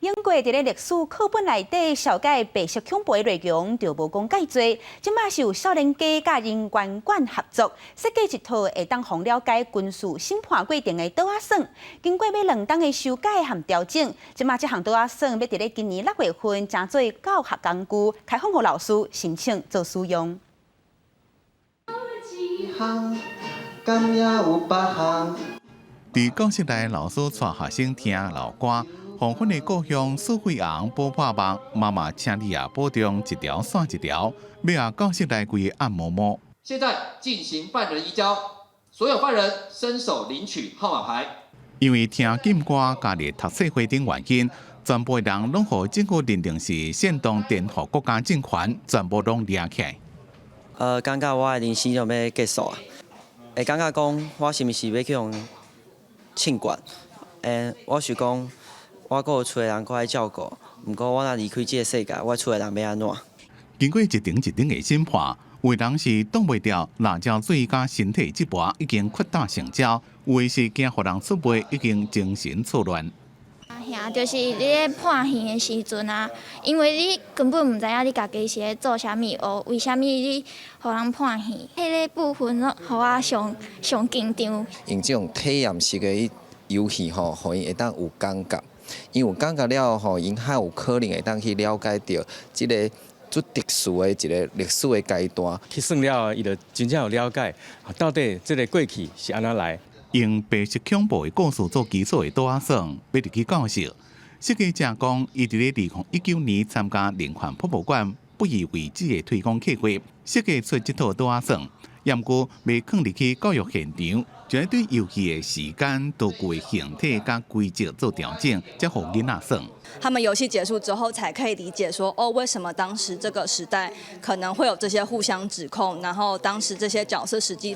英國佇咧歷史課本內底紹介白色恐怖的內容就無講蓋濟，這馬是有少年家佮人權館合作設計一套會當予人了解軍事審判過程的桌仔耍。經過欲2冬的修改和調整，這馬這項桌仔耍欲佇咧今年6月份成做教學工具，開放予老師申請做使用。敢也有別項？佇教室內，老師帶學生聽老歌。黃昏的故鄉蘇慧紅補破夢，媽媽請你也保重，一條線一條，尾仔教室內規个暗摸摸。現在進行犯人移交，所有犯人伸手領取號碼牌。因為聽禁歌、佮咧讀冊會等原因，全部人攏予政府認定是煽動顛覆國家政權，全部攏掠起來。感覺我的人生就欲結束啊！會感覺講我是毋是欲去予槍決？我想講，我閣有厝的人閣愛照顧，毋過我若離開這个世界，我厝的人欲按怎？經過一場一場的審判，有的人是擋袂牢辣椒水佮身體折磨，已經屈打成招；有的是驚予人出賣，已經精神錯亂。兄，就是你咧判刑的時陣啊，因為你根本毋知影你家己是咧做啥物，或為啥物你予人判刑，彼个部分攏予我上上緊張。用這種體驗式的遊戲吼，予𪜶會當有感覺。𪜶有感覺了後，𪜶較有可能會當去了解著這个足特殊的一个歷史的階段。去耍了後，伊就真正有了解，到底這个過去是按怎來。用白色恐怖的故事做基礎的桌仔耍，欲入去教室。設計者講，伊佇咧2019年參加人權博物館不以為恥的推廣計劃，設計出這套桌仔耍，毋過欲囥入去教育現場，就愛對遊戲的時間、道具的形體佮規則做調整，才予囡仔耍。他們遊戲結束之後，才可以理解說，哦，為什麼當時這個時代可能會有這些互相指控，然後當時這些角色實際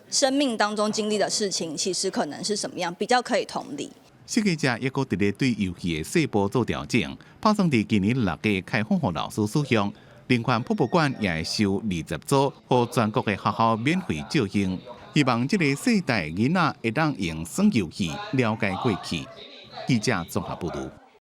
生命當中經歷的事情，其實可能是什麼樣，比較可以同理。設計者抑閣佇咧對遊戲的細部做調整，拍算佇今年6月開放予老師使用。人權博物館也會收20組，予全國的學校免費借用。希望這個世代囡仔會當用耍遊戲了解過去。記者綜合報導。